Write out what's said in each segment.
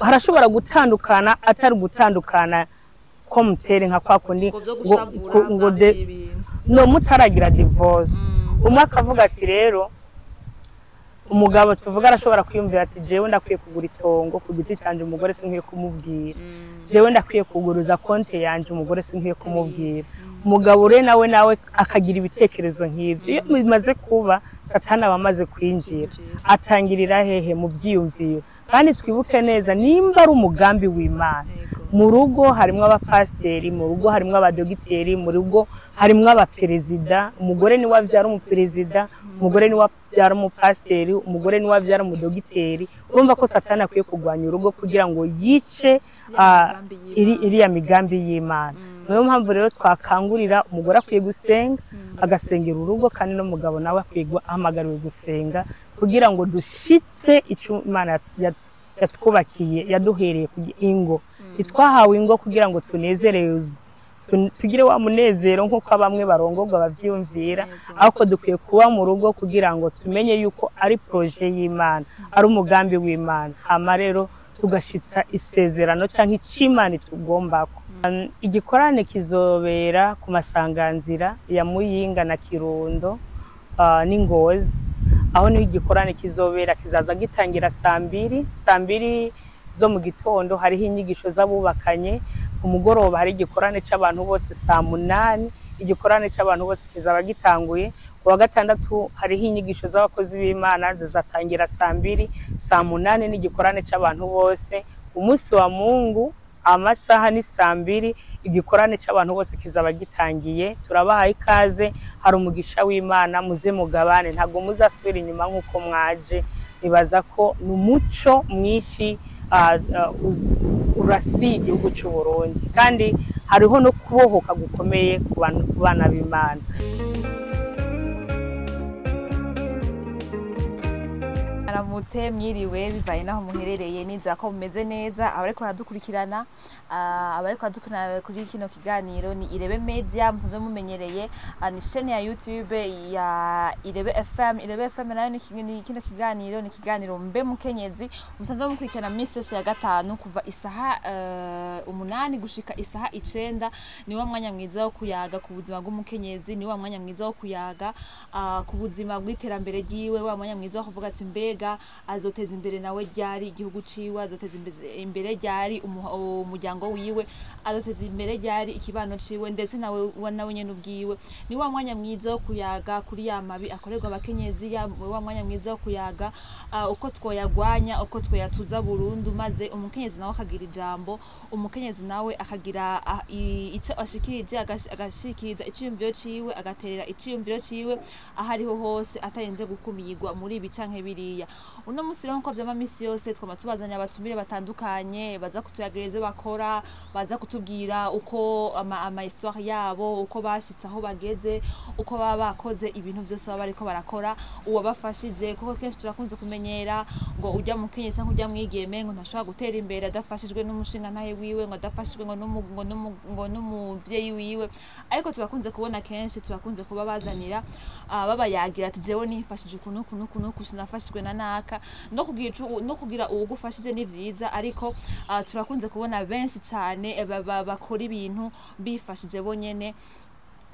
Harashobora gutandukana atari gutandukana ko mutere nka kwa kundi ngo vyo ngo- gushavura ngo de ibintu. No mutaragira divorce, umwe akavuga ati rero umugabo tuvuga arashobora kwiyumvira ati: "Jewe ndakwiye kugura itongo ku giti canje, umugore sinkwiye kumubwira. Jewe ndakwiye kuguruza konte yanje, umugore sinkwiye kumubwira." Umugabo rero nawe akagira ibitekerezo nk'ibyo. Iyo bimaze kuba, Satani aba amaze kwinjira. Atangirira hehe? Mu byiyumviro. Kandi twibuke neza, nimba ari umugambi w'Imana, mu rugo harimwo abapasiteri, mu rugo harimwo abadogiteri, mu rugo harimwo abaperezida. Umugore niwe avyara umuperezida, umugore niwe avyara umupasiteri, umugore niwe avyara umudogiteri. Urumva ko Satani akwiye kurwanya urugo kugira ngo yice migambi y'Imana. Iriya migambi y'Imana. Niyo mpamvu rero twakangurira umugore akwiye gusenga, agasengera urugo, kandi n'umugabo nawe akwiye ahamagariwe gusenga kugira ngo dushitse ico Imana yatwubakiye, yaduhereye ku ingo. Ntitwahawe ingo kugira ngo tunezerezwe, tugire wa munezero nk'uko bamwe barongorwa bavyiyumvira, ariko dukwiye kuba mu rugo kugira ngo tumenye yuko ari projet y'Imana, ari umugambi w'Imana, hama rero tugashitsa isezerano canke ic'Imana itugombako. Igikorane kizobera ku masanganzira ya Muyinga na Kirundo n'Ingozi. Aho niho igikorane kizobera. Kizaza gitangira saa 2, saa 2 zo mu gitondo. Hariho inyigisho z'abubakanye. Ku mugoroba hari igikorane c'abantu bose saa 8. Igikorane c'abantu bose kizaba gitanguye. Ku wa gatandatu hariho inyigisho z'abakozi b'Imana, zizatangira saa 2. Saa 8 n'igikorane c'abantu bose. Umunsi wa Mungu amasaha ni saa 2, igikorane c'abantu bose kizaba gitangiye. Turabahaye ikaze. Hari umugisha w'Imana. Muze mugabane, ntabwo muzasubira inyuma nk'uko mwaje. Nibaza ko ni umuco mwinshi urasiye igihugu cy'u Burundi, kandi hariho no kubohoka gukomeye ku bantu, ku bana b'Imana. Aramutse, mwiriwe, bivaye naho muherereye. Nizera ko mumeze neza abariko baradukurikirana. Abariko baradukurikirana kuri kino kiganiro ni Irebe Media musanzwe mumenyereye, ni chaîne ya YouTube ya Irebe FM. Irebe FM nayo ni kino kiganiro, ni kiganiro Mbe Mukenyezi musanzwe mukurikirana misi yose ya gatanu kuva isaha 8 gushika isaha 9. Ni wa mwanya mwiza wo kuyaga ku buzima bw'umukenyezi, ni wa mwanya mwiza wo kuyaga ku buzima bw'iterambere ryiwe, wa mwanya mwiza wo kuvuga ati: mbega azoteza imbere nawe ryari igihugu ciwe, azoteza imbere ryari umuryango wiwe, azoteza imbere ryari ikibano ciwe, ndetse nawe nawe nyene ubwiwe? Ni wa mwanya mwiza wo kuyaga kuri ya mabi akorerwa abakenyezi, wa mwanya mwiza wo kuyaga uko twoyagwanya, uko twoyatuza burundu, maze umukenyezi nawe akagira ijambo, umukenyezi nawe akagira ico ashikirije, agashikiriza iciyumviro ciwe, agaterera iciyumviro ciwe aho ariho hose, atarinze gukumirwa muri ibi canke biriya. Uno musi rero, nkuko vyama misi yose, twama tubazanya abatumire batandukanye baza kutuyagira ivyo bakora, baza kutubwira uko ama histoire yabo, uko bashitse aho bageze, uko baba bakoze ibintu vyose baba bariko barakora, uwabafashije, kuko kenshi turakunze kumenyera ngo urya mukenyezi canke urya mwigeme ngo ntashobora gutera imbere adafashijwe n'umushingantahe wiwe, ngo adafashijwe ngo n'umuvyeyi wiwe. Ariko turakunze kubona kenshi, turakunze kuba bazanira babayagira ati: "Jewe nifashije uku n'uku n'uku n'uku, sinafashijwe na naka." No kugira uwugufashije ni vyiza, ariko turakunze kubona benshi cane bakora ibintu bifashije bonyene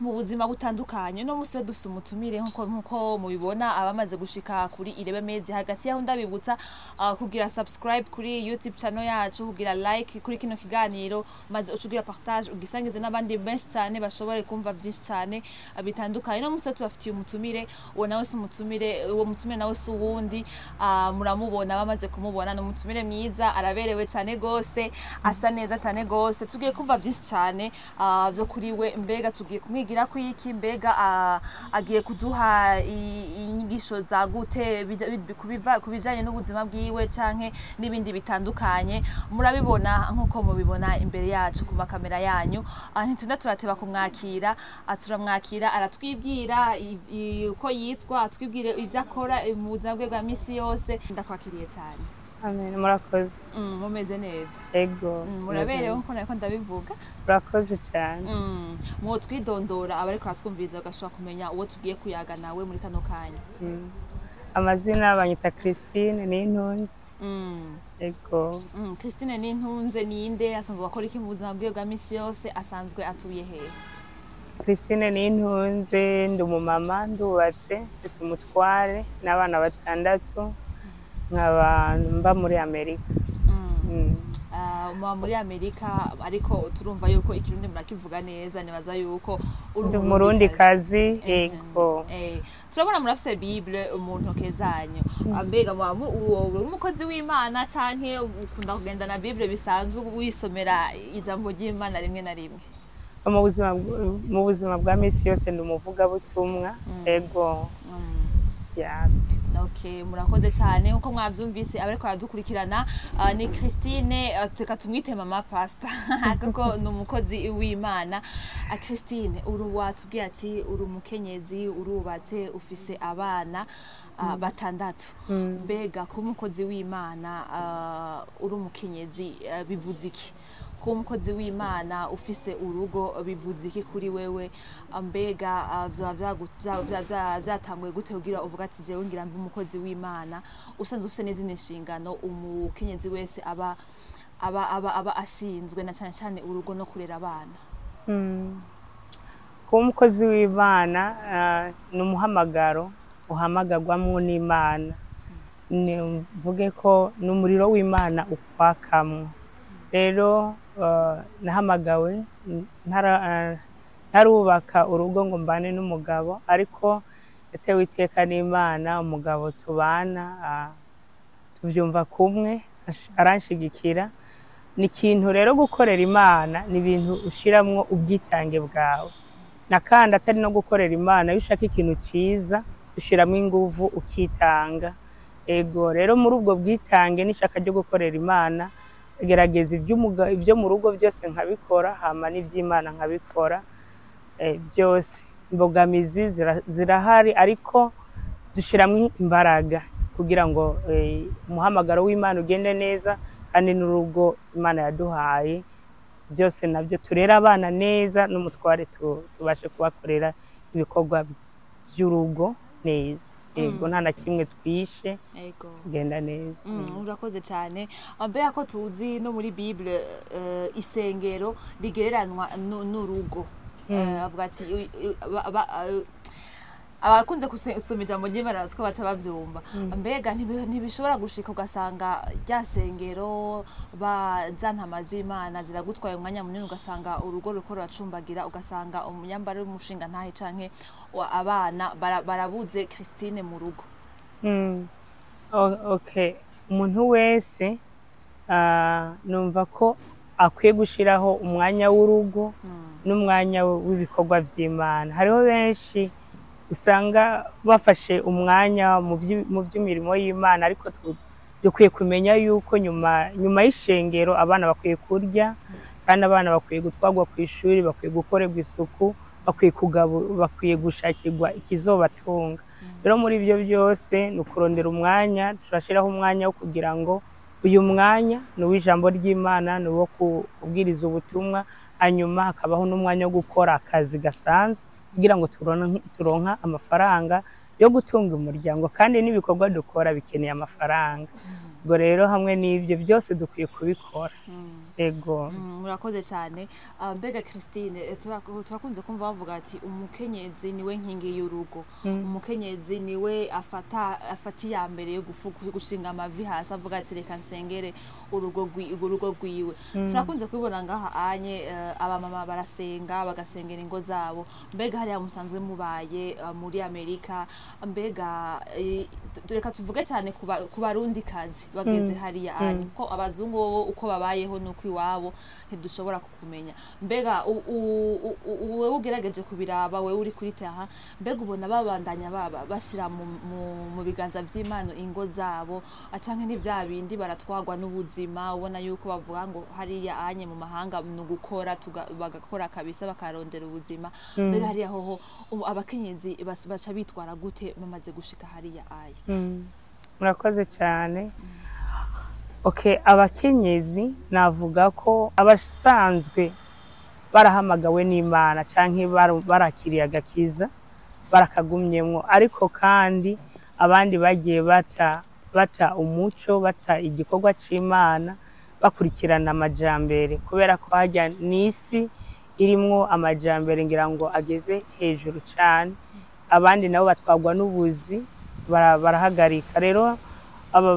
mu buzima butandukanye. No musi rero dufise umutumire, nkuko mubibona, abamaze gushika kuri Irebe Media. Hagati yaho ndabibutsa kugira subscribe kuri YouTube channel yacu, kugira like kuri kino kiganiro, maze ucugira partage, ugisangize n'abandi benshi cyane bashobore kumva byinshi cyane bitandukanye. No musi rero tubafitiye umutumire. Uwo nawe si umutumire, uwo mutumire nawe si uwundi, muramubona, bamaze kumubona. Ni umutumire mwiza, araberewe cyane gose, asa neza cyane gose. Tugiye kumva byinshi cyane vyo kuri we. Mbega tugiye kumwigira ku iki? Mbega agiye kuduha inyigisho za gute ku bijanye n'ubuzima bwiwe canke n'ibindi bitandukanye? Murabibona nkuko mubibona imbere yacu ku makamera yanyu. Ntitunda turateba kumwakira. Turamwakira, aratwibwira uko yitwa, atwibwire ivyo akora mu buzima bwe bwa misi yose. Ndakwakiriye cyane. Amen, murakoze. Mumeze neza? Ego. Muraberewe nkuko nariko ndabivuga. Murakoze cyane. Mwotwidondora, abariko baratwumviriza bagashobora kumenya uwo tugiye kuyaga nawe muri kano kanya? Amazina banyita Christine Nintunzi. Ego. Christine Nintunze ninde? Asanzwe akora iki mu buzima bwiwe bwa misi yose? Asanzwe atuye hehe? Christine Nintunze, ndi umumama, ndubatse, mfise umutware n'abana batandatu, nkaba mba muri Amerika. Muba muri Amerika, ariko turumva yuko ikirundi murakivuga neza, nibaza yuko uri Ndi umurundikazi, ego. Turabona murafise Bible mu ntoke zanyu. Mbega muba uri umukozi w'Imana canke ukunda kugendana Bible bisanzwe, wisomera ijambo ry'Imana rimwe na rimwe? Mu buzima bwa misi yose ndi umuvugabutumwa, ego. Ya. Okay, murakoze cyane. Nkuko mwavyumvise, abariko baradukurikirana, ni Christine, reka tumwite mama pastor kuko ni umukozi w'Imana. Christine, uru watubwiye ati uri umukenyezi, urubatse, ufise abana batandatu. Mbega kuba umukozi w'Imana uri umukenyezi bivuze iki? Kuba umukozi w'Imana ufise urugo bivuze iki kuri wewe? Mbega vyoba vyatanguye gute kugira uvuga ati jewe ngira mbe umukozi w'Imana, usanzwe ufise n'izindi nshingano umukenyezi wese aba ashinzwe, na cane cane urugo no kurera abana? Kuba umukozi w'Imana ni umuhamagaro uhamagarwamwo n'Imana. Mvuge ko ni umuriro w'Imana ukwakamwo. Rero nahamagawe ntarubaka urugo ngo mbane n'umugabo, ariko yatewe iteka n'Imana, umugabo tubana tuvyumva kumwe, aranshigikira. Ni ikintu rero gukorera Imana ni ibintu ushiramwo ubwitange bwawe, na kandi atari no gukorera Imana, iyo ushaka ikintu ciza ushiramwo inguvu ukitanga. Ego, rero muri ubwo bwitange n'ishaka ryo gukorera Imana, gerageza ibyo mu rugo byose nkabikora, hama n'ivy'Imana nkabikora byose. Imbogamizi zirahari, ariko dushiramwo imbaraga kugira ngo umuhamagaro w'Imana ugende neza, kandi n'urugo Imana yaduhaye byose nabyo turere abana neza, n'umutware tubashe kubakorera ibikorwa by'urugo neza. Ego, nta na kimwe twishe, kugenda neza. Urakoze cyane. Mbega ko tuzi no muri Bible isengero rigereranwa n'urugo, avuga ati abakunze gusoma ijambo ry'Imana bazi ko baca bavyumva. Mbega ntibishobora gushika ugasanga rya sengero ba za ntama z'Imana ziragutwaye umwanya munini, ugasanga urugo ruriko ruracumbagira, ugasanga umunyambaro w'umushinga ntahe canke abana barabuze Christine mu rugo? Okay, umuntu wese numva ko akwiye gushiraho umwanya w'urugo n'umwanya w'ibikorwa vy'Imana. Hariho benshi usanga bafashe umwanya mu vy'imirimo y'Imana, ariko dukwiye kumenya yuko nyuma y'ishengero abana bakwiye kurya, kandi abana bakwiye gutwarwa kw'ishuri, bakwiye gukorerwa isuku, bakwiye gushakirwa ikizobatunga. Rero muri ibyo byose ni ukurondera umwanya, turashiraho umwanya wo kugira ngo uyu mwanya ni uw'ijambo ry'Imana, ni uwo kubwiriza ubutumwa, hanyuma hakabaho n'umwanya wo gukora akazi gasanzwe kugira ngo turonka amafaranga yo gutunga umuryango, kandi n'ibikorwa dukora bikeneye amafaranga. Ubwo rero hamwe n'ibyo byose dukwiye kubikora. Ego. Murakoze cyane. Mbega Christine, turakunze kumva bavuga ati umukenyezi niwe nkingi y'urugo, umukenyezi niwe afata iya mbere yo gushinga amavi hasi avuga ati reka nsengere urugo rwiwe. Turakunze kubibona ngaha anye, abamama barasenga, bagasengera ingo zabo. Mbega hariya musanzwe mubaye muri Amerika, mbega reka tuvuge cyane ku barundi kazi bageze hariya anye, kuko abazungu bo uko babayeho nuko iwabo ntidushobora kukumenya. Mbega wewe ugerageje kubiraba, wewe uri kuri terrain, mbega ubona babandanya baba bashira mu biganza vy'Imana ingo zabo, canke ni vya bindi baratwagwa n'ubuzima, ubona yuko bavuga ngo hariya anye mu mahanga ni ugukora, bagakora kabisa bakarondera ubuzima? Mbega hariya hoho abakenyezi baca bitwara gute bamaze gushika hariya aye? Murakoze cyane. Okay, abakenyezi navuga ko abasanzwe barahamagawe n'Imana canke barakiriye agakiza barakagumyemwo, ariko kandi abandi bagiye bata bata umuco, bata igikorwa c'Imana, bakurikirana amajambere, kubera ko harya n'isi irimwo amajambere ngira ngo ageze hejuru cane. Abandi nabo batwarwa n'ubuzi, barahagarika. Rero aba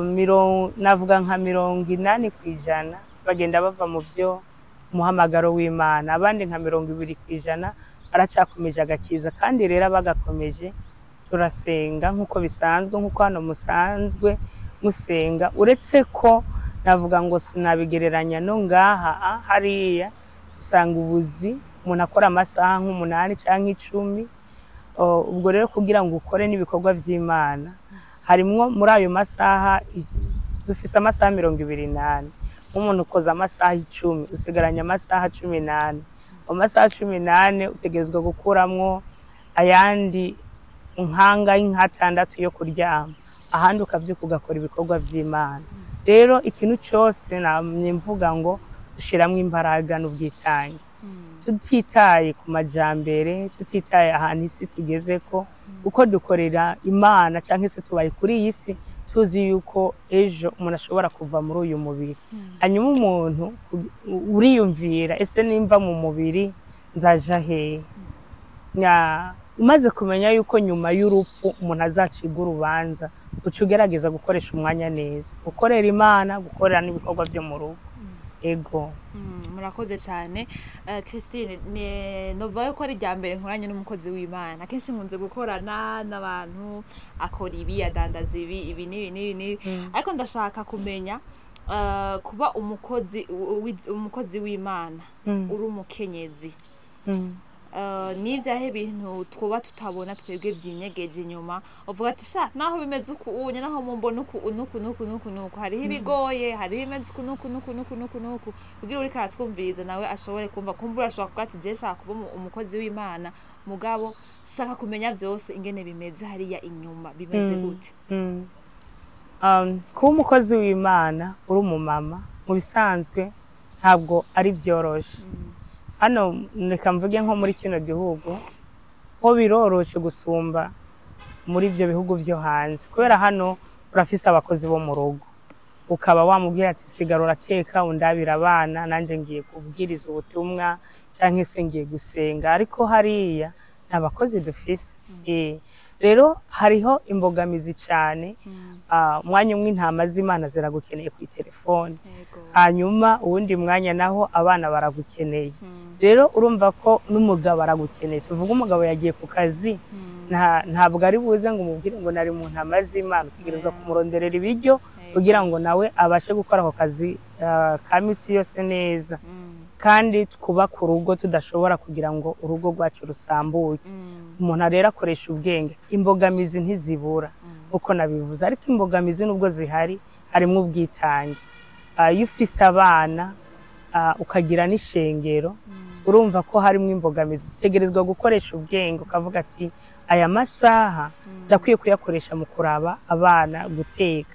navuga nka 80% bagenda bava mu byo umuhamagaro w'Imana, abandi nka 20% baracakomeje agakiza. Kandi rero abagakomeje turasenga nk'uko bisanzwe, nk'uko hano musanzwe musenga, uretse ko navuga ngo sinabigereranya no ngaha. Hariya usanga ubuzi umuntu akora amasaha nk'umunani canke 10. Ubwo rero kugira ngo ukore n'ibikorwa vy'Imana harimwo muri ayo masaha, dufise amasaha 24, nk'umuntu ukoze amasaha 10 usigaranye amasaha 14. Mu masaha 14 utegerezwa gukuramwo ayandi nkanga nk'atandatu yo kuryama, ahandi ukavyuka ugakora ibikorwa vy'Imana. Rero ikintu cose namye mvuga ngo dushiramwo imbaraga n'ubwitange, tutitaye ku majambere, tutitaye ahantu isi tugezeko, uko dukorera Imana canke se tubaye kuri iyi si tuzi yuko ejo umuntu ashobora kuva muri uyu mubiri. Hanyuma umuntu uriyumvira, ese nimva mu mubiri nzaja hehe? Umaze kumenya yuko nyuma y'urupfu umuntu azacibwa urubanza, uca ugerageza gukoresha umwanya neza, gukorera Imana, gukorera n'ibikorwa vyo mu rugo. Ego. Murakoze cyane. Christine, novuga ko ari irya mbere nkoranye n'umukozi w'Imana. Akenshi nkunze gukorana n'abantu akora ibi, adandaza ibi, ibi n'ibi n'ibi n'ibi, ariko ndashaka kumenya kuba umukozi w'Imana uri umukenyezi, n'ibyahe bintu twuba tutabona twebwe vyinyegeje inyuma, uvuga ati sha naho bimeze uku unye, naho mumbona uku nuku nuku nuku nuku, hariho ibigoye, hariho ibimeze uku nuku nuku nuku nuku nuku, kugira uriko aratwumviriza nawe ashobore kumva. Kumbura ashobora kuvuga ati je shaka kuba umukozi w'Imana, mugabo shaka kumenya vyose ingene bimeze hariya inyuma, bimeze gute? Kuba umukozi w'Imana uri umumama mu bisanzwe ntabwo ari vyoroshe. Hano reka mvuge nko muri kino gihugu ho biroroshe gusumba muri ibyo bihugu vyo hanze, kubera hano urafise abakozi bo mu rugo, ukaba wamubwira ati sigara urateka undabira abana, nanje ngiye kubwiriza ubutumwa canke se ngiye gusenga. Ariko hariya nta bakozi dufise. Rero hariho imbogamizi cane. Umwanya umwe intama z'Imana ziragukeneye kuri telefone, hanyuma uwundi mwanya naho abana baragukeneye. Rero urumva ko n'umugabo aragukeneye. Tuvuge umugabo yagiye ku kazi, ntabwo ari buze ngo umubwire ngo nari mu ntama z'Imana. Utegerezwa kumuronderera ibiryo kugira ngo nawe abashe gukora ako kazi ka misi yose neza. Kandi twubaka urugo, tudashobora kugira ngo urugo rwacu rusambuke. Umuntu rero akoresha ubwenge. Imbogamizi ntizibura uko nabivuze, ariko imbogamizi nubwo zihari harimwo ubwitange. Iyo ufise abana ukagira n'ishengero, urumva ko harimwo imbogamizi. Utegerezwa gukoresha ubwenge, ukavuga ati aya masaha ndakwiye kuyakoresha mu kuraba abana, guteka.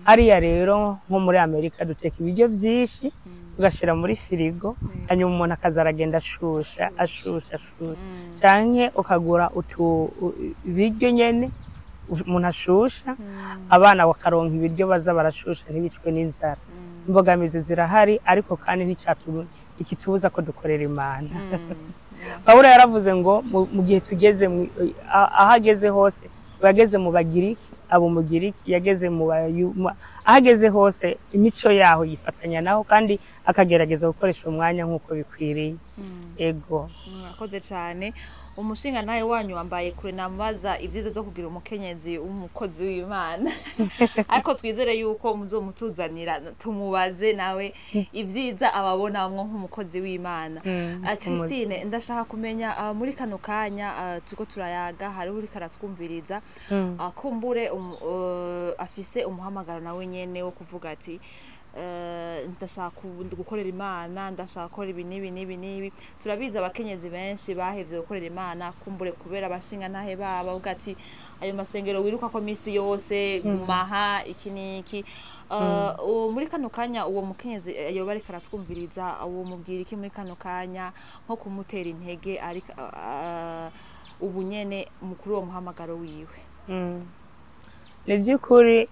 Hariya rero nko muri Amerika duteka ibiryo byinshi tugashira muri firigo, hanyuma umuntu akaza aragenda ashusha ashusha ashusha, canke ukagura ibiryo nyene umuntu ashusha, abana bakaronka ibiryo baza barashusha ntibicwe n'inzara. Imbogamizi zirahari, ariko kandi ikitubuza ko dukorera Imana. Pawulo yaravuze ngo mu gihe tugeze aho ageze hose, yageze mu Bagiriki, abo Mugiriki, yageze mu aho ageze hose imico yaho yifatanya naho, kandi akagerageza gukoresha umwanya nk'uko bikwiriye. Ego. Murakoze cyane. Umushinga nawe wanyu wambaye kure, namubaza ibyiza byo kugira umukenyezi w'umukozi w'Imana, ariko twizere yuko muzomutuzanira tumubaze nawe ibyiza ababonamwo nk'umukozi w'Imana. Christine, ndashaka kumenya muri kano kanya turiko turayaga, hariho uriko aratwumviriza, kumbure afise umuhamagaro nawe nyene wo kuvuga ati ndashaka gukorera Imana, ndashaka gukora ibi n'ibi n'ibi n'ibi. Turabizi abakenyezi benshi bahevye gukorera Imana, kumbure kubera abashinga ntahe baba bavuga ati ayo masengero wiruka ko misi yose, gumaha iki n'iki. Muri kano kanya uwo mukenyezi yoba ariko aratwumviriza, uwo mubwira iki muri kano kanya nko kumutera intege ariko ubu nyene mukuru uwo muhamagaro wiwe? Ni by'ukuri.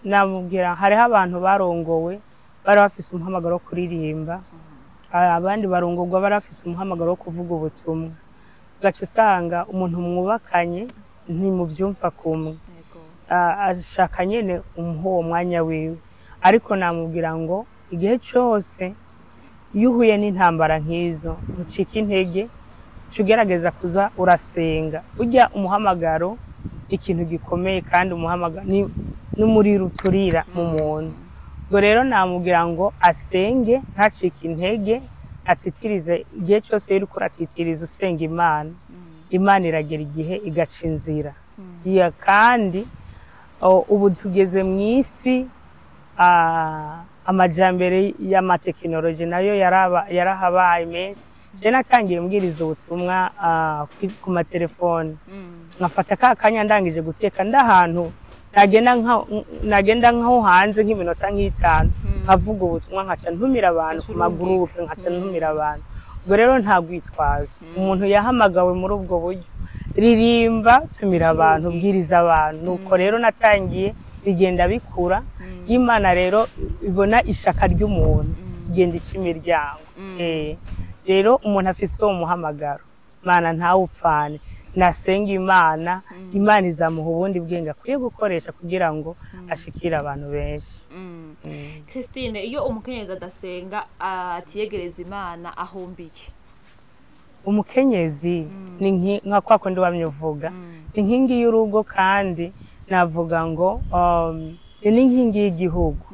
Namubwira hariho abantu barongowe bari bafise umuhamagaro wo kuririmba, abandi barongorwa bari bafise umuhamagaro wo kuvuga ubutumwa, ugaca usanga umuntu mwubakanye ntimuvyumva kumwe. Ashaka nyene umuha uwo mwanya wiwe, ariko namubwira ngo igihe cose iyo uhuye n'intambara nk'izo ntucike intege, uca ugerageza kuza urasenga. Burya umuhamagaro ikintu gikomeye, kandi umuhamagaro n'umuriro uturira mu muntu. Ubwo rero namubwira ngo asenge, ntacike intege, atitirize. Igihe cyose iyo uriko uratitiriza usenga Imana, Imana iragera igihe igaca inzira. Ya, kandi ubu tugeze mu isi, amajambere y'amatekinoloji nayo yarahabaye menshi. Je natangiye mbwiriza ubutumwa ku matelefone, nkafata ka kanya ndangije guteka ndahantu nagenda nkaho hanze nk'iminota nk'itanu, nkavuga ubutumwa, nkaca ntumira abantu ku magurupe, nkaca ntumira abantu. Ubwo rero nta rwitwazo, umuntu yahamagawe muri ubwo buryo, ririmba, tumira abantu, bwiriza abantu. Nuko rero natangiye bigenda bikura. Imana rero ibona ishaka ry'umuntu, igenda ica imiryango. Rero umuntu afise uwo muhamagaro, Mana ntawupfane, nasenga Imana, Imana izamuha ubundi bwenge akwiye gukoresha kugira ngo ashikire abantu benshi. Christine, iyo umukenyezi adasenga, atiyegereza Imana, ahomba iki? Umukenyezi ni nka kwa kundi wamye uvuga, ni inkingi y'urugo, kandi navuga ngo ni n'inkingi y'igihugu.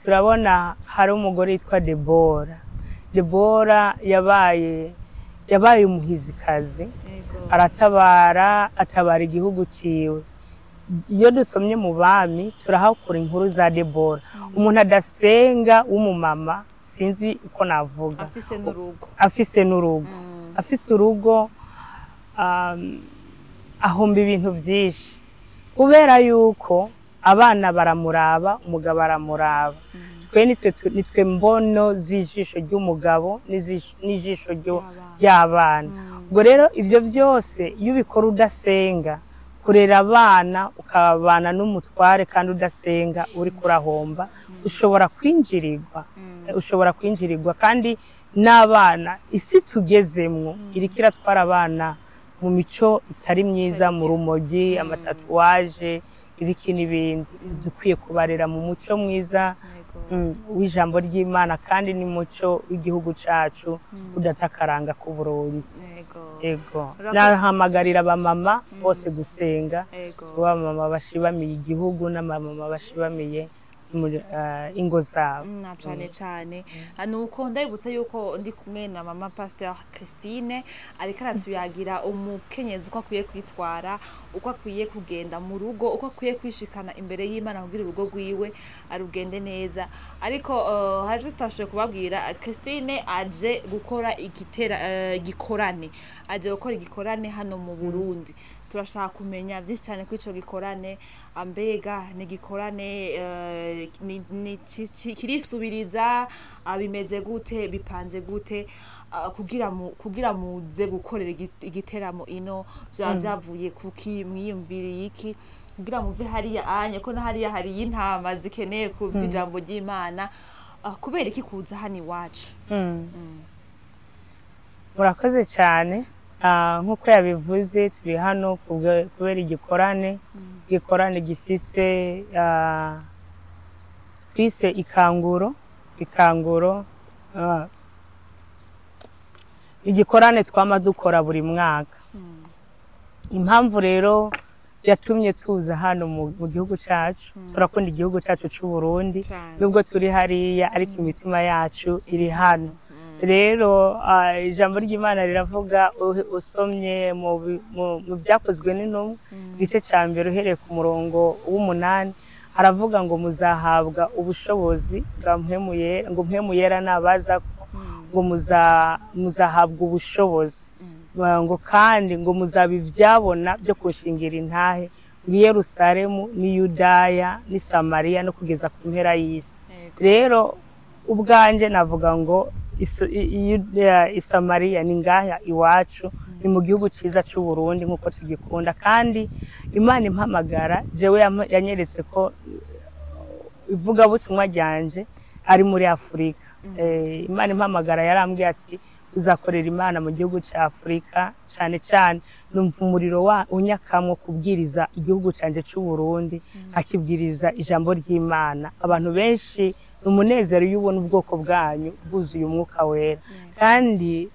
Turabona hari umugore yitwa Debora. Debora yabaye umuhizikazi, aratabara, atabara igihugu ciwe. Iyo dusomye mu Bami turahakura inkuru za Debora. Umuntu adasenga w'umumama, sinzi uko navuga, afise n'urugo, afise n'urugo, afise urugo, ahomba ibintu byinshi, kubera yuko abana baramuraba, umugabo aramuraba. Twe nitwe mbono z'ijisho ry'umugabo n'ijisho ry'abana. Ubwo rero ibyo byose iyo ubikora udasenga, kurera abana ukabana n'umutware kandi udasenga, uri kurahomba, ushobora kwinjirirwa, ushobora kwinjirirwa kandi n'abana. Isi tugezemwo iriko iratwara abana mu mico itari myiza, mu rumogi, amatatouage, ibiki n'ibindi. Dukwiye kubarera mu muco mwiza w'ijambo ry'Imana, kandi n'umuco w'igihugu cacu udata akaranga k'u Burundi. Ego, nahamagarira abamama bose gusenga, abamama bashibamiye igihugu n'abamama bashibamiye ingo zabo. Na cane cane. Nuko ndabibutsa yuko ndi kumwe na mama Pasteur Christine, ariko aratuyagira umukenyezi uko akwiye kwitwara, uko akwiye kugenda mu rugo, uko akwiye kwishikana imbere y'Imana kugira urugo rwiwe arugende neza. Ariko hari icyo tutashoboye kubabwira. Christine aje gukora igitera igikorane, aje gukora igikorane hano mu Burundi. Turashaka kumenya byinshi cyane kuri ico gikorane. Mbega ni igikorane kirisubiriza, bimeze gute, bipanze gute, kugira muze gukorera igiteramo ino? Vyaba vyavuye kuki? Mwiyumviriye iki kugira muve hariya anye, ko na hariya hari intama zikeneye kumva ijambo ry'Imana? Kubera iki kuza hano iwacu? Murakoze cyane. Nk'uko yabivuze, turi hano kubera igikorane gifise twise Ikanguro. Ikanguro, igikorane twama dukora buri mwaka. Impamvu rero yatumye tuza hano mu gihugu cacu, turakunda igihugu cacu c'u Burundi, nubwo turi hariya ariko imitima yacu iri hano. Rero ijambo ry'Imana riravuga, usomye mu Byakozwe n'Intumwa igice ca mbere uhereye ku murongo w'8, haravuga ngo muzahabwa ubushobozi bwa Mpwemu Yera, ngo Mpwemu Yera nabaza ko ngo muzahabwa ubushobozi, ngo kandi ngo muzaba ivyabona byo kunshingira intahe ngo i Yerusalemu n'i Yudaya n'i Samariya no kugeza ku mpera y'isi. Rero ubwanje navuga ngo Isamariya ni ngaha iwacu. Ni mu gihugu cyiza cy'u Burundi nk'uko tugikunda. Kandi Imana impamagara jewe yanyeretse ko ivugabutumwa ryanje ari muri Afurika. Imana impamagara yarambwiye ati uzakorera Imana mu gihugu cya Afurika cyane cyane. Numva umuriro wa unyakamwo kubwiriza igihugu canje cy'u Burundi, nkakibwiriza ijambo ry'Imana. Abantu benshi ni umunezero iyo ubona ubwoko bwanyu bwuzuye umwuka wera. Kandi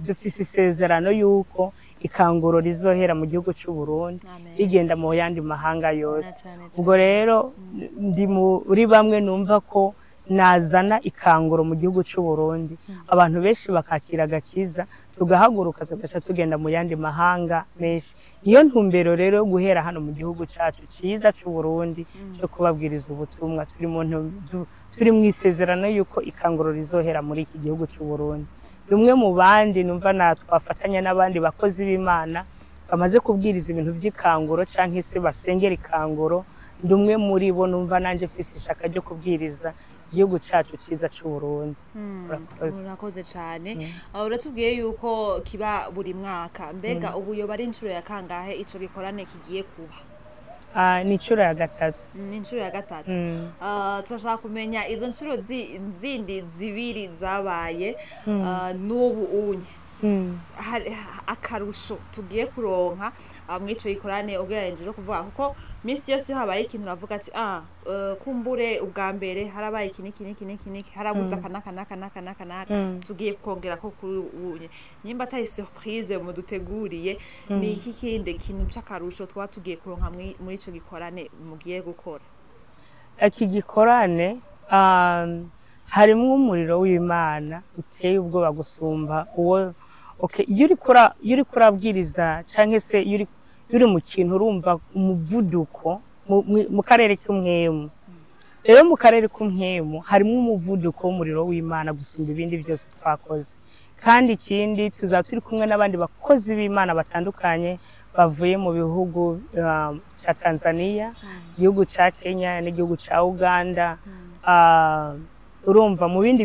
dufise isezerano yuko ikanguro rizohera mu gihugu cy'u Burundi, Amen. rigenda mu yandi mahanga yose. Na cane Ubwo rero ndi muri bamwe numva ko nazana ikanguro mu gihugu cy'u Burundi, abantu benshi bakakira agakiza, tugahaguruka tugaca tugenda mu yandi mahanga menshi. Niyo ntumbero rero yo guhera hano mu gihugu cyacu cyiza cy'u Burundi, cyo kubabwiriza ubutumwa. Turi mu isezerano yuko ikanguro rizohera muri iki gihugu cy'u Burundi. Rumwe mu bandi numva na twafatanya n'abandi bakozi b'Imana bamaze kubwiriza ibintu by'ikanguro cyangwa se basengera ikanguro, ndi umwe muri bo. Numva nanjye mfise ishaka ryo kubwiriza igihugu cyacu cyiza cy'u Burundi. Urakoze. Murakoze cyane. Uratubwiye yuko kiba buri mwaka. Mbega ubu yoba ari inshuro ya kangahe ico gikorane kigiye kuba? Ni inshuro ya gatatu. Ni inshuro ya gatatu. Turashaka kumenya izo nshuro zindi zibiri zabaye n'ubu unye akarusho tugiye kuronka mw'ico gikorane ugereranyije no kuvuga, kuko minsi yose iyo habaye ikintu uravuga ati kumbure ubwa mbere harabaye iki n'iki n'iki n'iki n'iki, harabuze aka n'aka n'aka n'aka n'aka n'aka, tugiye kongera ko kuri unye, nimba atari surprise muduteguriye, ni iki kindi kintu c'akarusho twaba tugiye kuronka muri ico gikorane mugiye gukora? Iki gikorane harimwo umuriro w'Imana uteye ubwoba gusumba uwo. Okay, iyo uriko urabwiriza canke se iyo uri mu kintu, urumva umuvuduko mu karere k'umwemu. Rero mu karere k'umwemu harimwo umuvuduko w'umuriro w'Imana gusumba ibindi byose twakoze. Kandi ikindi, tuzaba turi kumwe n'abandi bakozi b'Imana batandukanye bavuye mu bihugu ca Tanzania, igihugu ca Kenya n'igihugu ca Uganda. Urumva mu bindi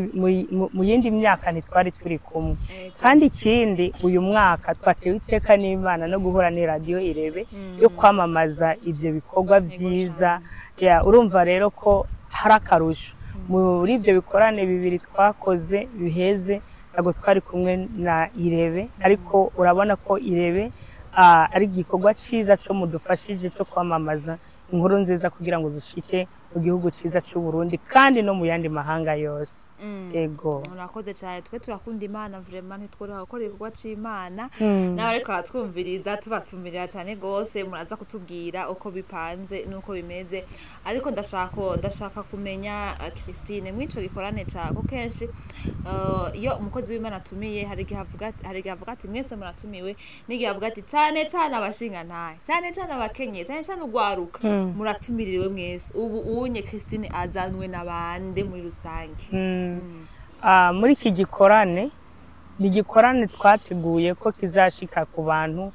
mu yindi myaka ntitwari turi kumwe. Kandi ikindi, uyu mwaka twatewe iteka n'Imana no guhura n'iradiyo Irebe yo kwamamaza ivyo bikorwa vyiza. Ya, urumva rero ko hari akarusho. Muri ibyo bikorane bibiri twakoze biheze ntabwo twari kumwe na Irebe, ariko urabona ko Irebe ari igikorwa cyiza cyo mudufashije cyo kwamamaza inkuru nziza kugira ngo zishike mu gihugu cyiza cy'u Burundi kandi no mu yandi mahanga yose. Ego. Murakoze cyane. Twe turakunda Imana vraiment, ntitworoha gukora igikorwa c'Imana. Nawe ariko aratwumviriza, tubatumirira cyane gose. Muraza kutubwira uko bipanze n'uko bimeze, ariko ndashaka kumenya, Christine, mw'ico gikorane cako kenshi iyo umukozi w'Imana atumiye, hari igihe avuga ati mwese muratumiwe, n'igihe avuga ati cyane cyane abashingantahe, cyane cyane abakenyezi, cyane cyane urwaruka, muratumiriwe mwese. Ubu unye Christine azanwe n'abande muri rusange? Muri iki gikorane, ni igikorane twateguye ko kizashika ku bantu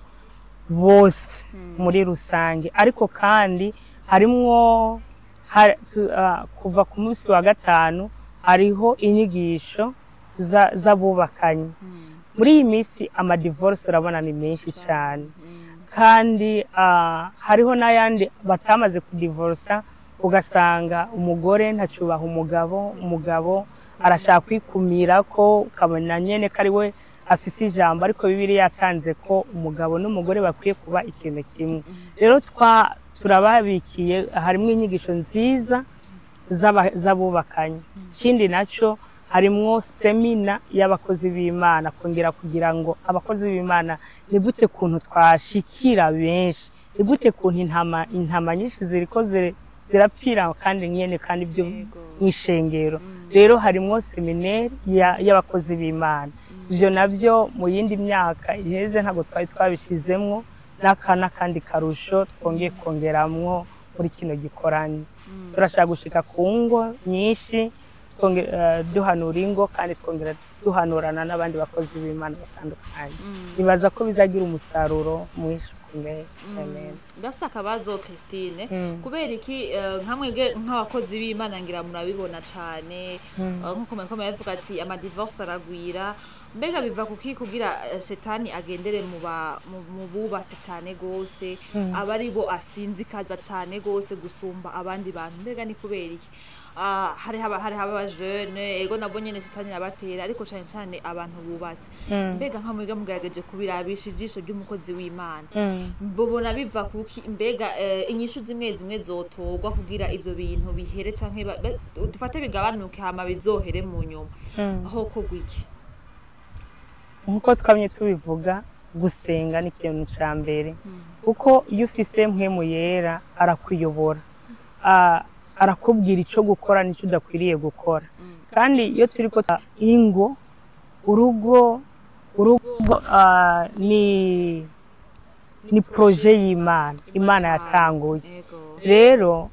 bose muri rusange, ariko kandi harimwo kuva ku munsi wa gatanu hariho inyigisho z'abubakanye. Muri iyi minsi amadivorce urabona ni menshi cyane, kandi hariho n'ayandi batamaze kudivorsa, ugasanga umugore ntacubaha umugabo, umugabo arashaka kwikumira ko ukabona nyene ko ari we afise ijambo, ariko Bibiliya yatanze ko umugabo n'umugore bakwiye kuba ikintu kimwe. Rero turababikiye, harimo inyigisho nziza z'abubakanye. Ikindi naco, harimwo semina y'abakozi b'Imana, kongera kugira ngo abakozi b'Imana ni gute kuntu twashikira benshi, ni gute kuntu intama nyinshi ziriko zirapfira kandi nyene kandi byo mw'ishengero. Rero harimwo semineri y'abakozi b'Imana. Ivyo navyo mu yindi myaka iheze ntabwo twari twabishizemwo. N'aka n'akandi karusho twongeye kongeramwo muri kino gikorane. Turashaka gushika ku ngo nyinshi. Duhanura ingo kandi twongera duhanurana n'abandi bakozi b'Imana batandukanye. Nibaza ko bizagira umusaruro mwinshi ukomeye. Amen. Ndafise akabazo, Christine. Kubera iki nka mwebwe nk'abakozi b'Imana, ngira murabibona cane, nkuko muriko murabivuga ati amadivorce aragwira, mbega biva kuki kugira shetani agendere mu bubatse cane gose, aba ari bo asinzikaza cane gose gusumba abandi bantu? Mbega ni kubera iki? Hari haba abajene, ego, nabo nyene shetani arabatera, ariko cane cane abantu bubatse. Mbega nka mwebwe mugerageje kubirabisha ijisho ry'umukozi w'Imana, mbona biva kuki? Mbega inyishu zimwe zimwe zotorwa kugira ivyo bintu bihere, canke dufate bigabanuke, hama bizohere mu nyuma, hokorwa iki? Nkuko twamye tubivuga, gusenga ni ikintu ca mbere, kuko iyo ufise Mpwemu Yera arakuyobora, arakubwira ico gukora n'ico udakwiriye gukora. Kandi iyo turiko ingo, urugo ni projet y'Imana, Imana yatanguye. Rero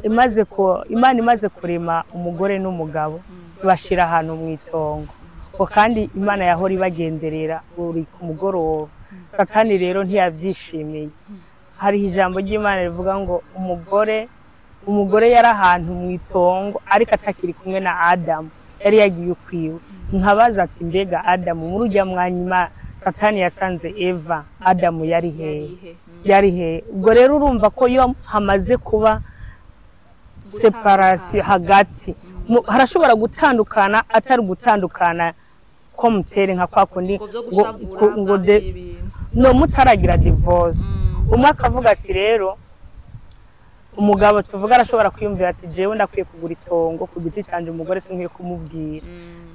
imaze ko Imana imaze kurema umugore n'umugabo, ibashira ahantu mu itongo ngo, kandi Imana yahora ibagenderera buri ku mugoroba. Satani rero ntiyavyishimiye. Hariho ijambo ry'Imana rivuga ngo umugore yari ahantu mu itongo, ariko atakiri kumwe na Adamu, yari yagiye ukwiwe. Nkabaza ati: mbega Adamu, muri urya mwanyuma Satani yasanze Eva, Adamu yari hehe? Yarihe? Yari hehe? Ubwo rero urumva ko iyo hamaze kuba séparation hagati, harashobora gutandukana, atari gutandukana ko mutere nka kwa kundi ngo vyo ngo gushavura ngo de mwavye ibintu. No mutaragira divorce, umwe akavuga ati rero umugabo tuvuga arashobora kwiyumvira ati: jewe ndakwiye kugura itongo ku giti canje, umugore sinkwiye kumubwira.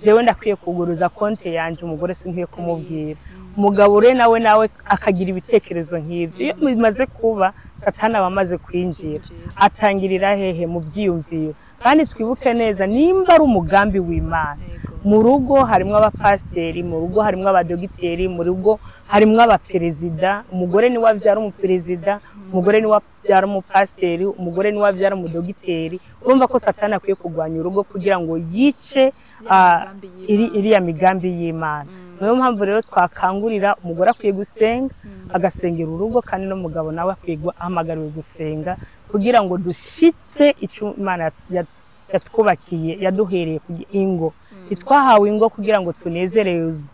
Jewe ndakwiye kuguruza konte yanje, umugore sinkwiye kumubwira. Umugabo rero nawe akagira ibitekerezo nk'ibyo. Iyo bimaze kuba, Satani aba amaze kwinjira. Atangirira hehe? Mu byiyumviro. Kandi twibuke neza, nimba ari umugambi w'Imana, mu rugo harimwo abapasiteri, mu rugo harimwo abadogiteri, mu rugo harimwo abaperezida. Umugore niwe avyara umuperezida, umugore niwe avyara umupasiteri, umugore niwe avyara umudogiteri. Urumva ko Satani akwiye kurwanya urugo kugira ngo yice migambi y'Imana. Iriya migambi y'Imana. Niyo mpamvu rero twakangurira umugore akwiye gusenga, agasengera urugo, kandi n'umugabo nawe akwiye ahamagariwe gusenga kugira ngo dushitse ico Imana yatwubakiye, yaduhereye ku ingo. Ntitwahawe ingo kugira ngo tunezerezwe,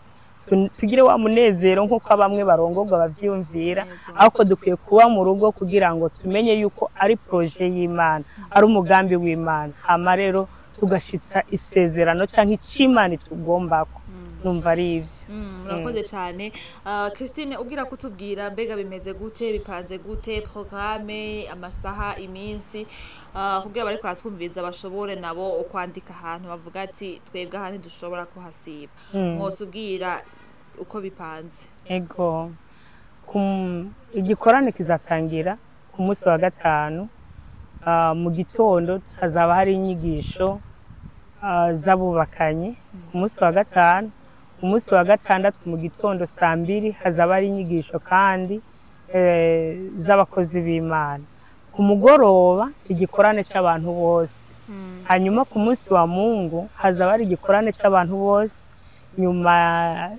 tugire wa munezero nk'uko bamwe barongorwa bavyiyumvira, ariko dukwiye kuba mu rugo kugira ngo tumenye yuko ari projet y'Imana, ari umugambi w'Imana, hama rero tugashitsa isezerano canke ic'Imana itugombako. Numva ari ivyo. Murakoze cyane. Christine, ubwira kutubwira mbega bimeze gute, bipanze gute, programme, amasaha, iminsi, kugira bariko baratwumviriza bashobore nabo kwandika ahantu bavuga ati twebwe ahandi dushobora kuhasiba. Mwotubwira uko bipanze? Ego. Igikorane kizatangira ku munsi wa gatanu. Mu gitondo hazaba hari inyigisho z'abubakanye ku munsi wa gatanu. Ku munsi wa gatandatu mu gitondo saa 2 hazaba hari inyigisho kandi z'abakozi b'Imana. Ku mugoroba igikorane c'abantu bose. Hanyuma ku munsi wa Mungu hazaba hari igikorane c'abantu bose. Nyuma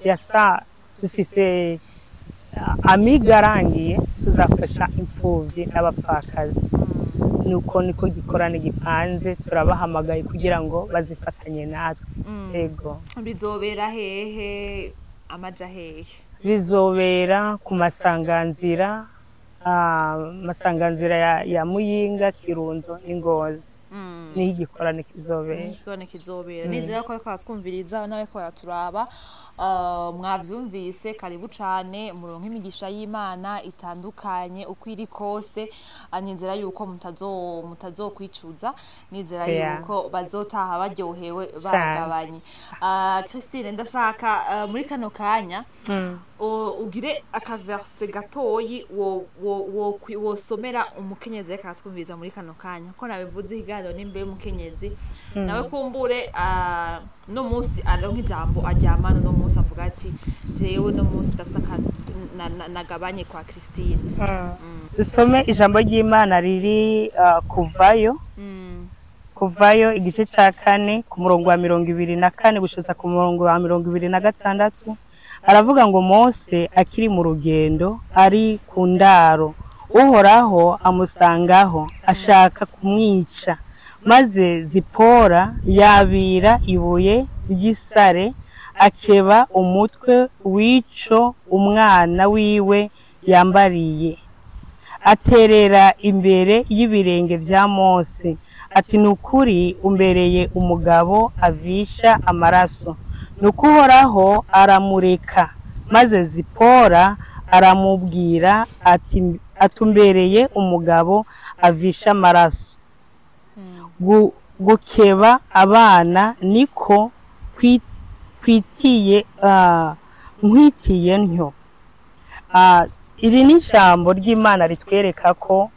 ya saa dufise amiga arangiye, tuzafasha imfuvyi n'abapfakazi. Nuko niko gikorane gipanze. Turabahamagaye kugira ngo bazifatanye natwe. Ego. Bizobera hehe, amaja hehe? Bizobera ku masanganzira, masanganzira ya Muyinga, Kirundo n'Ingozi, niho igikorane kizobera. Igikorane kizobera. Nizera ko ariko baratwumviriza n'abariko baraturaba, mwavyumvise. Karibu cane, muronke imigisha y'Imana itandukanye uko iri kose. Nizera yuko mutazokwicuza, nizera yuko bazotaha baryohewe bagabanye. Christine, ndashaka muri kano kanya ugire akaverse gatoyi wosomera umukenyezi ariko aratwumviriza muri kano kanya, ko nabivuze ikiganiro nimba y'umukenyezi nawe kumbure no munsi aronka ijambo aryamana, no munsi avuga ati jewe no munsi ndafise akantu nagabanye kwa Christine. Dusome ijambo ry'Imana riri kuvayo. Kuvayo igice cya 4 ku murongo wa 24 gushitsa ku murongo wa 26, aravuga ngo Mose akiri mu rugendo ari ku ndaro, Uhoraho amusangaho ashaka kumwica, maze Zipora yabira ibuye ry'isare akeba umutwe w'ico umwana wiwe yambariye, aterera imbere y'ibirenge vya Mose ati nukuri umbereye umugabo avisha amaraso. Nuko Uhoraho aramureka, maze Zipora aramubwira ati atumbereye umugabo avisha amaraso. Gukeba abana niko kwitiye nkwitiye ntyo. Iri ni ijambo ry'Imana ritwereka ko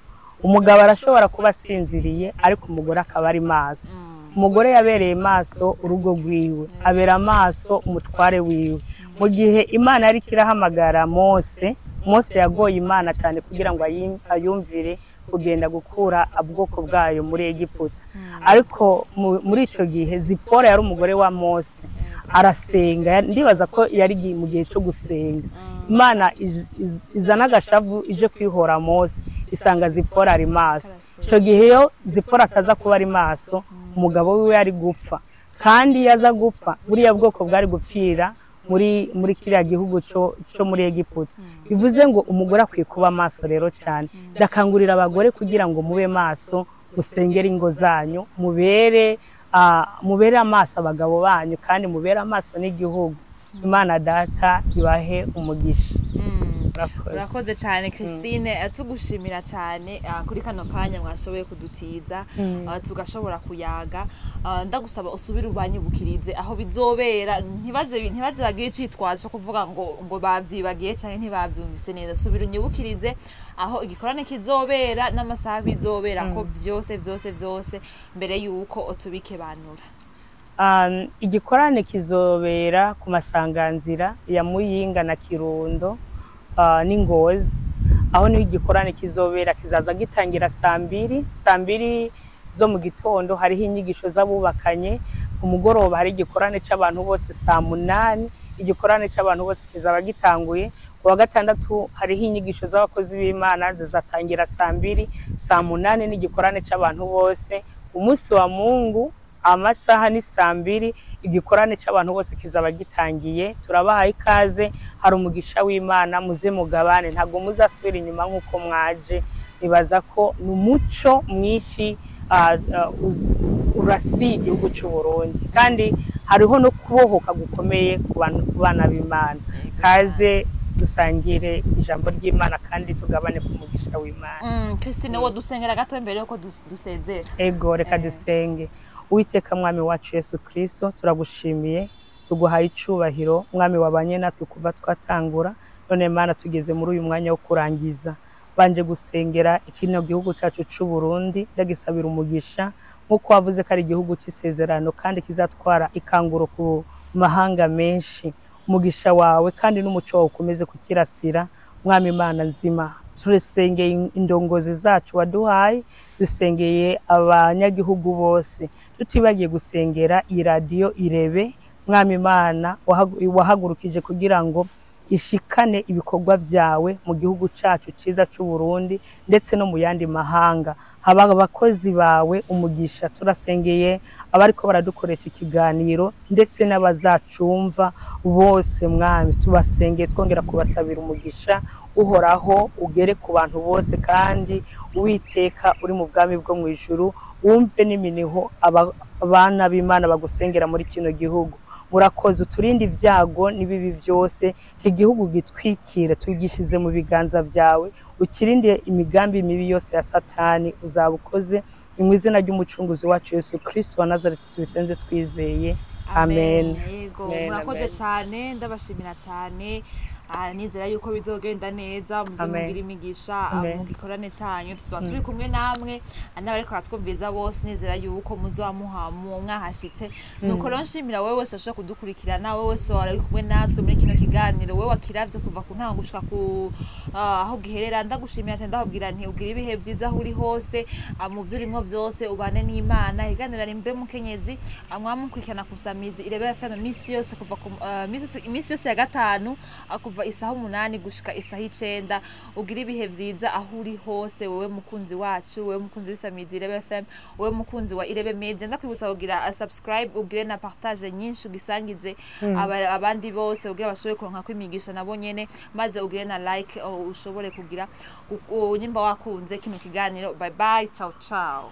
umugabo arashobora kuba asinziriye ariko umugore akaba ari maso. Umugore yabereye maso urugo rwiwe, abera maso umutware wiwe. Mu gihe Imana yari kirahamagara Mose, Mose yagoye Imana cyane kugira ngo ayumvire kugenda gukura ubwoko bwayo muri Egiputa. Ariko muri ico gihe Zipora yari umugore wa Mose, arasenga. Ndibaza ko yari mu gihe cyo gusenga. Imana izana agashavu ije kwihora Mose, isanga Zipora ari maso. Ico gihe iyo Zipora ataza kuba ari maso, umugabo wiwe yari gupfa, kandi iyo aza gupfa buriya bwoko bwari gupfira muri kiriya gihugu cyo muri Egiputa. Bivuze ngo umugore akwiye kuba maso rero cyane. Ndakangurira abagore kugira ngo mube maso, musengere ingo zanyu, mubere amaso abagabo banyu, kandi mubere amaso n'igihugu. Imana Data ibahe umugisha. Urakoze cyane Christine, tugushimira cyane kuri kano kanya mwashoboye kudutiza, tugashobora kuyaga. Ndagusaba usubire ubanyibukirize aho bizobera, ntibaze bagire icitwazo kuvuga ngo bavyibagiye cyane ntibavyumvise neza. Subira unyibukirize aho igikorane kizobera n'amasaha bizobera, ko vyose vyose vyose mbere yuko otubikebanura. Igikorane kizobera ku masanganzira ya Muyinga na Kirundo n'Ingozi. Aho niho igikorane kizobera, kizaza gitangira saa mbiri zo mu gitondo. Hariho inyigisho z'abubakanye. Ku mugoroba hari igikorane c'abantu bose saa 8. Igikorane c'abantu bose kizaba gitanguye. Ku wa gatandatu hariho inyigisho z'abakozi b'Imana zizatangira saa 2, saa 8 n'igikorane c'abantu bose. Umunsi wa Mungu amasaha ni saa 2, igikorane c'abantu bose kizaba gitangiye. Turabahaye ikaze, hari umugisha w'Imana, muze mugabane, ntabwo muzasubira inyuma nk'uko mwaje. Nibaza ko ni umuco mwinshi urasiye igihugu cy'u Burundi, kandi hariho no kubohoka gukomeye ku bana b'Imana. Kaze dusangire ijambo ry'Imana kandi tugabane ku mugisha w'Imana. Christine, wo dusengera gato mbere yuko dusezera. Ego, reka dusenge. Uwiteka Mwami wacu Yesu Kristo, turagushimiye, tuguhaye icubahiro. Mwami wabanye natwe kuva twatangura, none Mana tugeze muri uyu mwanya wo kurangiza. Banje gusengera ikino gihugu cacu c'u Burundi, ndagisabira umugisha nkuko wavuze ko ari igihugu c'isezerano kandi kizatwara ikanguro ku mahanga menshi. Umugisha wawe kandi n'umuco wawe ukomeze kukirasira. Mwami Imana nzima, turesengeye indongozi zacu waduhaye, dusengeye abanyagihugu bose, tutibagiye gusengera iradiyo Irebe. Mwami Imana wahagurukije kugira ngo ishikane ibikorwa vyawe mu gihugu cacu ciza c'u Burundi ndetse no mu yandi mahanga. Haba abakozi bawe umugisha. Turasengeye abariko baradukoresha ikiganiro ndetse n'abazacumva bose. Mwami tubasengeye, twongera kubasabira umugisha Uhoraho ugere ku bantu bose, kandi Uwiteka uri mu bwami bwo mu ijuru wumve n'iminiho abana b'Imana bagusengera muri kino gihugu. Murakoze, uturinde ibyago n'ibibi byose, igihugu gitwikire tugishize mu biganza byawe, ukirinde imigambi mibi yose ya Satani. Uzaba ukoze. Ni mu izina ry'umucunguzi wacu Yesu Kristo wa Nazareti tubisenze twizeye. Amen. Yego, murakoze cyane, ndabashimira cyane. Nizera yuko bizogenda neza, muze Amen. mugire imigisha Amen. mu gikorane cyanyu. Tuzoba turi kumwe namwe n'abariko baratwumviriza bose. Nizera yuko muzoba mwahashitse. Nuko rero nshimira wowe wese washobora kudukurikirana, wowe wese wari kumwe natwe muri kino kiganiro, wowe wakiravye kuva ku ntango gushika ku aho giherera. Ndagushimira cyane, ndakubwira nti ugire ibihe byiza aho uri hose, mu vyo urimwo vyose ubane n'Imana. Ikiganiro ari Mbe Mukenyezi, mwamukurikirana ku Samizi Irebe FM misi yose kuva ku misi yose ya gatanu, kuva isaha 8 gushika isaha 9. Ugire ibihe vyiza aho uri hose, wowe mukunzi wacu, wowe mukunzi w'Isamizi Irebe FM, wowe mukunzi wa Irebe Media. Ndakwibutsa kugira subscribe, ugire na partage nyinshi, ugisangize abandi bose kugira bashobore kuronka kwimigisha nabo nyene, maze ugire na like, ushobore kugira nyimba wakunze kino kiganiro. Bye bye, ciao ciao.